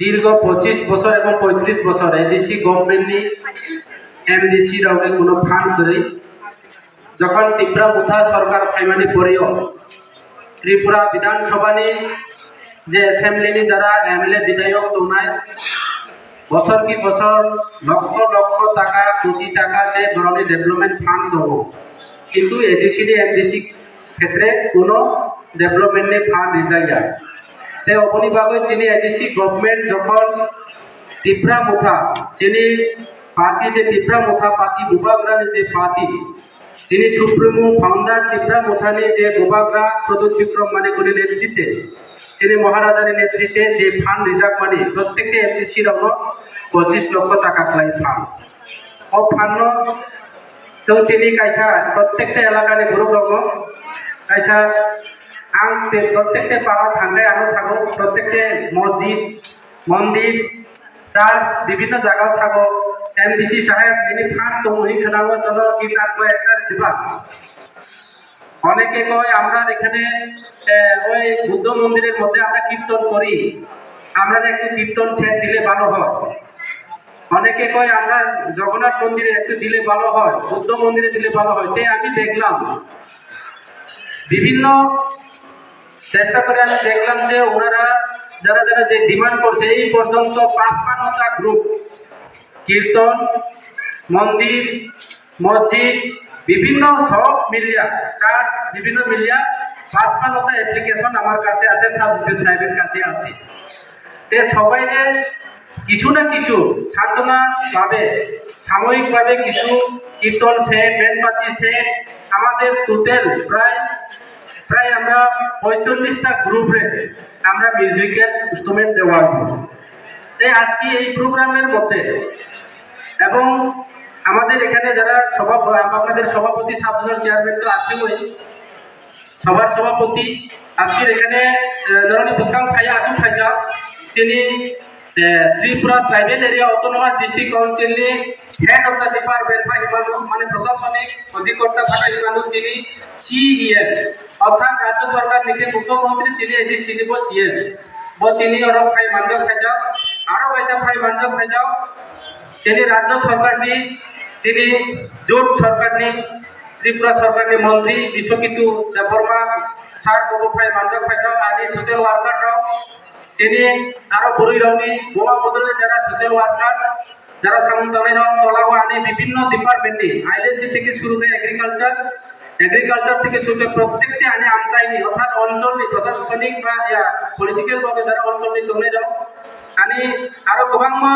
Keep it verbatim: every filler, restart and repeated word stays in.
দীর্ঘ পঁচিশ বছর এবং পঁয়ত্রিশ বছর এডিসি গভর্নমেন্টনি এমডিসি রাওকে কোনো ফান্ড করে যখন তিপ্রা মুথা সরকার ফাইমানি পরেও ত্রিপুরা বিধানসভানি যে অ্যাসেম্বলিনি যারা এমএলএ বিধায়ক tongnai বছর কি বছর লক্ষ লক্ষ টাকা, কোটি টাকা যে ধরনের ডেভেলপমেন্ট ফান্ড দেবো, কিন্তু এডিসি এমডিসি ক্ষেত্রে কোনো ডেভেলপমেন্টে ফান্ড রিজাইয়া। Te oboni bagwi chini ADC government যখন তিপ্রা মুথা, chini party je তিপ্রা মুথা party bubagrani je party, chini supremo founder Tipra মুথানি je bubagra প্রদ্যুৎ বিক্রম মানিকনি নেতৃত্বে, chini মহারাজানি নেতৃত্বে যে ফান্ড রিজার্ভ মানি প্রত্যেকটা এমডিসি রাওনো পঁচিশ লক্ষ টাকা khlai ফান্ড। O ফান্ডno chwng tini kaisa প্রত্যেকটা এলাকানি borok rokno kaisa ang te প্রত্যেকটা পাড়া থানায় ano sago প্রত্যেকটা মসজিদ, মন্দির, চার্চ বিভিন্ন জায়গায় থাকো, এমডিসি সাহেব nini fund tongo hinwi khwnao, chwngno guitar player diba? অনেকে কয় আমরা এখানে, আহ, ওই বুদ্ধ মন্দিরের মধ্যে আমরা কীর্তন করি, আমরা একটু কীর্তন সেট দিলে ভালো হয়। অনেকে কয় আমরা জগন্নাথ মন্দিরে একটু দিলে ভালো হয়, বুদ্ধ মন্দিরে দিলে ভালো হয়। তাই আমি দেখলাম বিভিন্ন চেষ্টা করে আমি দেখলাম যে ওনারা যারা যারা যে ডিমান্ড করছে এই পর্যন্ত পাঁচপান্নটা গ্রুপ, কীর্তন, মন্দির, মসজিদ, বিভিন্ন সব মিলিয়া, চার্চ বিভিন্ন মিলিয়া পাঁচপান্নটা অ্যাপ্লিকেশন আমার কাছে আছে, সাব ডিসি সাহেবের কাছে আছে। তে সবাইকে কিছু না কিছু সান্ত্বনা ভাবে, সাময়িকভাবে কিছু কীর্তন সেট, ব্যান্ড পার্টি সেট, আমাদের টোটাল প্রায়, প্রায় আমরা পঁয়তাল্লিশটা গ্রুপে আমরা মিউজিক্যাল ইনস্ট্রুমেন্ট দেওয়া হবে। এই আজকে এই প্রোগ্রামের মধ্যে এবং আমাদের এখানে যারা সভাপ-, আপনাদের সভাপতি, সাব জোনাল চেয়ারম্যান তো আছেনই, সভার সভাপতি, আজকের এখানে, আহ, নরনি বুসকাং ফাইয়া আছু ফাইজা, chini, আহ, Tripura Tribal Area Autonomous District Council ni Head of the Department bai himanu, mane প্রশাসনিক অধিকর্তা bai himanu chini সিইএম, অর্থাৎ রাজ্য সরকার nini মুখ্যমন্ত্রী chini ADC ni bo CM, bo tini oro phai manjak phaijak, aro kaisa phai manjak phaijak, chini রাজ্য সরকার ni, chini জোট সরকার ni, Tripura সরকার ni মন্ত্রী বিশ্বকিতু Debbarma sir bo phai manjak phaijak, ani social worker rok, chini aro bwrwi rokni buma bodolni যারা social worker, যারা samung tangnai rok, tola o ani বিভিন্ন department ni, আইএলএসি থেকে শুরু করে এগ্রিকালচার, এগ্রিকালচার থেকে শুরু করে প্রত্যেকটি ani amchaini, অর্থাৎ অঞ্চলনি প্রশাসনিক বা ইয়া পলিটিক্যাল ভাবে যারা অঞ্চলনি tongnai rok, ani aro kwbangma